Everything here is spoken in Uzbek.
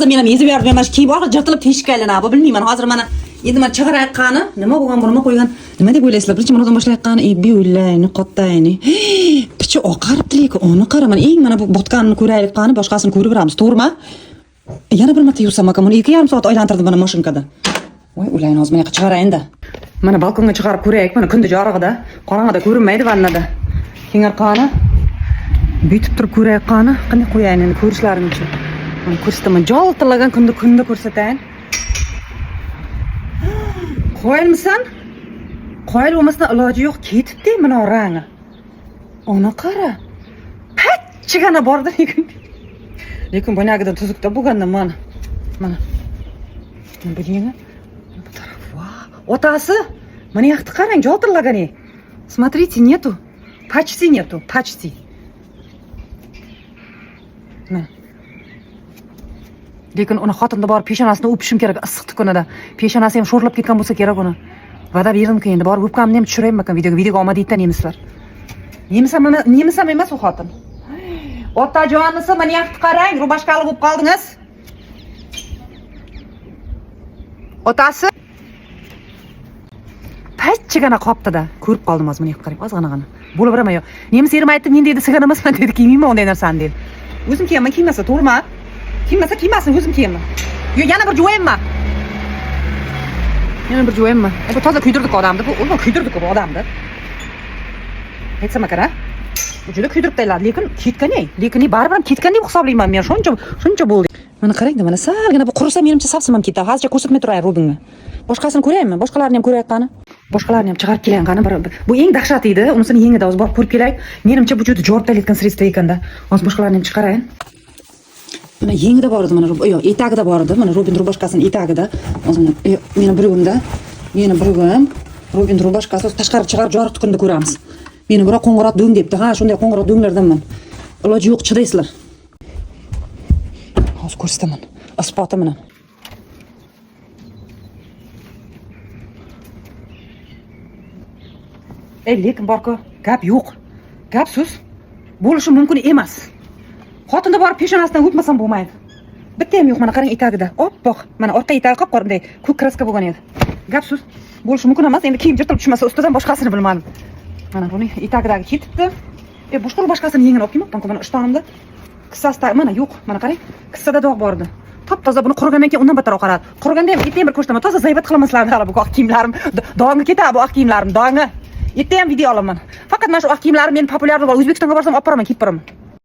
Men ham yetib berdim, mana shu kiyim orqa jirtilib teshikka aylanadi. Bu bilmayman. Hozir mana endi mana chiqarayotgani nima bo'lgan, bu nima qo'ygan? Nima deb o'ylaysizlar? Birinchi mana o'zim boshlayotgani, e, buylayni, qottayni. Pichi oqaribdi lekin, uni qara, mana eng mana bu botganini ko'raylik qani, boshqasini ko'rib beramiz, to'g'rimi? Yana bir marta yursam aka, buni 2,5 soat aylantirdim mana mashinkada. Voy, ulayni hozir mana yoqqa chiqarayin-da. Mana balkonga chiqarib ko'raylik, mana kunda yorug'ida, qorong'ida ko'rinmaydi vannada. Kengar qani? Bitib turib ko'raylik qani, qanday qo'yayin endi ko'rishlaring uchun. Mana ko'rsataman, joltillagan kunda kunda ko'rsatayin. Qoyilmisan? Qoyil bo'lmasdan iloji yo'q, ketibdi mana rangi. Ona qara. Pachchigana bordi lekin. Lekin boyagidan tuzukda bo'lganda mana. Mana. Bu yengil. Bu taraf. Va, otasi, mana yoqni qarang, joltillagan. Смотрите, нету. Почти нету, почти. Mana. Lekin uni xotinni borib peshonasini o'pishim kerak issiq kunida. Peshonasi ham sho'rlab ketgan bo'lsa kerak uni. Va'da berdimku endi borib o'pkamni ham tushiraymi videoga. Videoga olma deydi nemislar. Nemis ham nemis ham emas u xotin. Otajonisi, mana yoqni qarang, rubashkali bo'lib qoldingiz. Otasi pachchigana qoptida. Ko'rib qoldim hozir, mana yoqqa qarang, ozg'anag'ana. Bo'lib beraman yo. Nemis erim aytdi, men dedi, sigan emasman dedi, kiymayman unday narsani dedi. O'zim kiyaman, kiymasa to'g'rimi? Kiymasa kiymasin, o'zim kiyaman. Yo, yana bir juvayman. Yana bir juvayman. Bu toza kuydirdik odamni, bu umuman kuydirdik bu odamni. Aytsam ekan, a? Bu juda kuydirib tayyorladi, lekin ketgan ey. Lekin baribir ham ketgan deb hisoblayman men. Shuncha shuncha bo'ldi. Mana qarang-da, mana salgina bu qurisa menimcha sapsim ham ketadi. Hozircha ko'rsatmay turay Rubinga. Boshqasini ko'raymi? Boshqalarini ham ko'raylik qani. Boshqalarini ham chiqarib kelayin qani bir. Bu eng dahshat edi. Unisini yengida hozir borib ko'rib kelaylik. Menimcha bu juda jorib tayyorlayotgan средство ekanda. Hozir boshqalarini ham chiqarayin. Mana yengida bor edi, mana yo'q, etagida bor edi. Mana Rubin rubashkasini etagida. Hozir mana meni birugimda, meni birugim Rubin rubashkasi tashqari chiqarib joriq kunda ko'ramiz. Meni biroq qo'ng'iroq do'ng debdi. Ha, shunday qo'ng'iroq do'nglardanman. Iloji yo'q, chidaysizlar. Hozir ko'rsataman. Isboti bilan. Ey, lekin borku, gap yo'q. Gap so'z bo'lishi mumkin emas. Xotinni borib peshonasidan o'pmasam bo'lmaydi. Bitta ham yo'q, mana qarang etagida. Oppoq. Mana orqa etagi qop-qora bunday ko'k kraska bo'lgan edi. Gap so'z bo'lishi mumkin emas. Endi kiyim jirtilib tushmasa ustidan boshqasini bilmadim. Mana buni etagidagi ketibdi. E, boshqa boshqasini yengini olib kelmabman, mana ishtonimda. Kissasida mana yo'q. Mana qarang, kissada dog' bor edi. Top toza buni qurigandan keyin undan battar oqaradi. Quriganda ham erta ham bir ko'rsataman. Toza zaybat qilaman sizlarni hali bu oq kiyimlarim. Dog'imga ketadi bu oq kiyimlarim, dog'imga. Erta ham video olaman. Faqat mana shu oq kiyimlarim meni populyar bo'lib, O'zbekistonga borsam olib boraman, kiyib boraman.